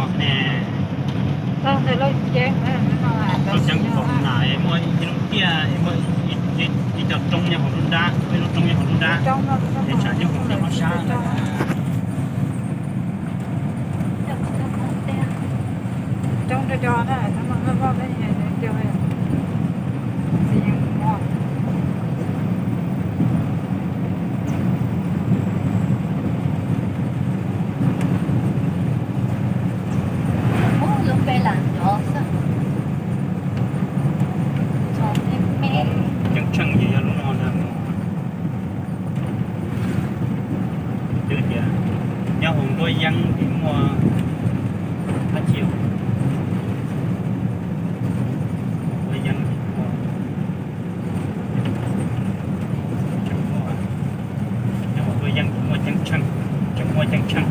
Ne, tau ntawm Lauj Ceeb, Lauj Ceeb kaum na, muaj ib lub tiaj, muaj ib co roob nyob hauv lub nrab, muaj ib lub roob nyob hauv lub nrab, es tsam nyob hauv nyob hauv sab. Roob rau cov na, roob loj loj, txiv yeej muaj. Lub npe lam nrov xwb. Ceeb tsheej ces yog lub no ntag. Twb tias nyob hauv nruab yeeb ces muaj dab tsi? Nruab yeeb ces muaj, tseem muaj, nyob hauv nruab yeeb ces muaj ceeb tsheej, tseem muaj ceeb tsheej.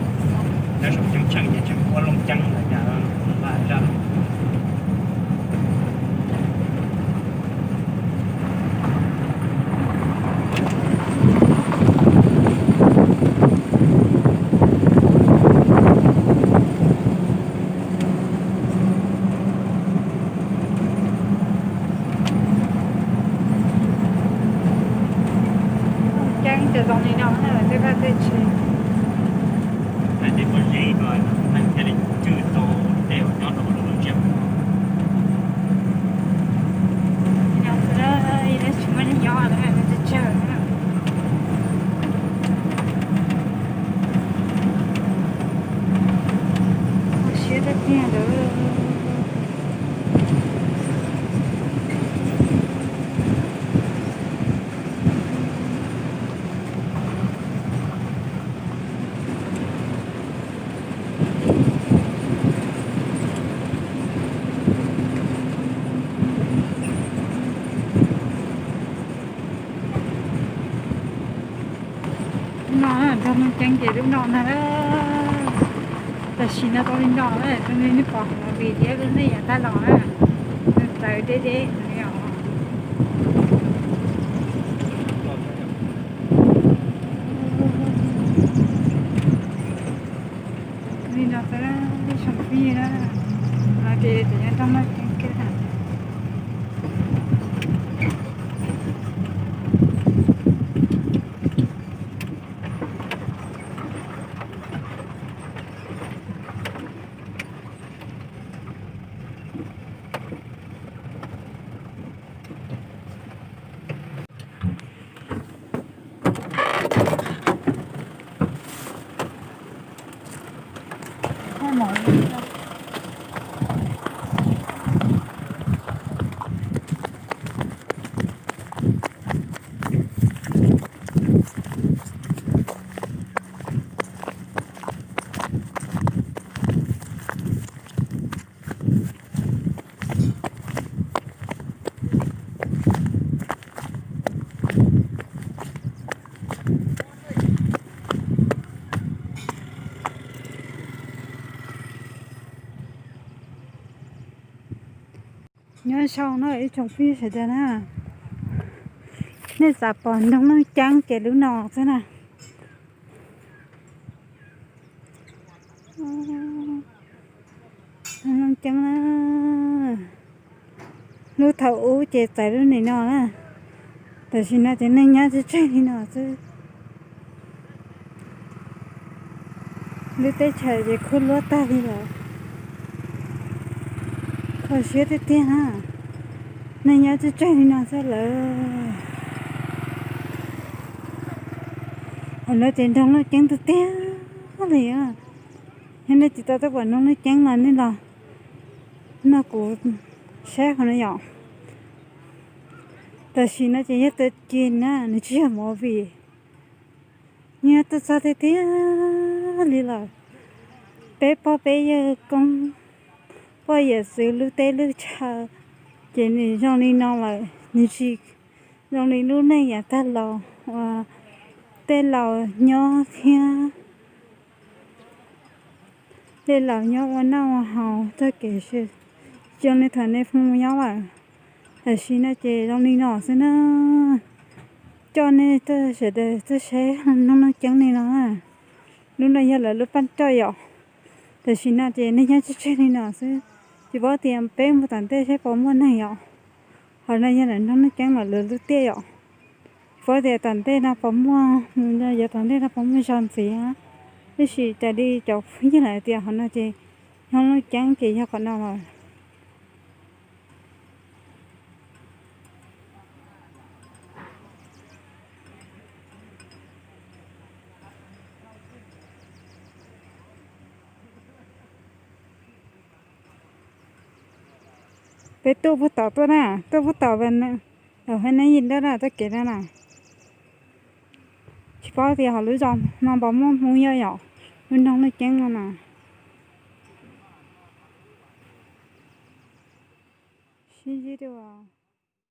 Nyob saum ceeb tsheej ces tseem muaj Looj Ceeb lawm cas, lam zaj. Ceeb ces zoo li no na, tej vaj tej tsev. Hais tias muaj zeb ko, neeg thiaj li tswj tau tej uas nyob rau hauv lub tsiab. Tsis muaj neeg nyob, tsawg tsawg. Siab tiag tiag ntawd. Lub no nrog Looj Ceeb ces lub no ntag. Tam sim no tau li no, zoo li nej pom hauv no vim tias lub neej yav tag los na, txawv deb deb os. Li no xwb, ib tsoom phooj ywg na, no ces tseem nyob rau Looj Ceeb kiag na. Nyob zoo na ib tsoom phooj ywg sawv daws na, nej xav pom nroog Looj Ceeb ces lub no xwb na. Looj Ceeb na, lub thaum ub ces txawv lub nim no na, tam sim no ces neeg nyob tsawg tsawg li no xwb. Lub teb chaws ces khuab luab tag li lawm. Kho siab tiag tiag na, neeg nyob tsawg tsawg li no xwb lawm. Hauv no ces nrog Looj Ceeb tiag tiag li. Yog nej tsis tau tuaj pom nroog Looj Ceeb los nej los nrog kuv saib hauv no yom. Tam sim no ces yog tav kis na, nws tsis yog movie, nws yog tuaj txog tiag tiag li lawm. Peb pog peb yawg koob poj yawm txwv lub teb lub chaw ces nws zoo li no lawm, nws tsis zoo li lub neej yav tag los uas tej laus nyob thiab. Tej laus nyob ua noj ua haus txoj kev zoo li thaum nej pheej nyob lawm. Tam sim no ces zoo li no xwb na. Coj nej sawv daws tuaj saib nroog Looj Ceeb li no. Lub no yog lawv lub paj coj yom. Tam sim no ces neeg nyob tseg tseg li no xwb, tsis paub tias peb mus tom ntej seb puas muaj neeg yom. Hauv no yog lawv nrog Nuj Ceeb lawv lub tiaj yom. Tsis paub tias tom ntej no puas muaj, mus yav tom ntej no puas muaj zog ntxiv. Tab sis cas li cov phooj ywg lawv tias hauv no ces nyob Nuj Ceeb ces yog qhov no lawm. Peb tuaj puag tom tuaj na, tuaj puag tom, hauv Haiv Neeb Yim Dawb na, txoj kev no na. Tsis paub tias hauv lub zos no puas muaj Hmoob yom, lub nroog Nuj Ceeb no na. Sib ntsib dua.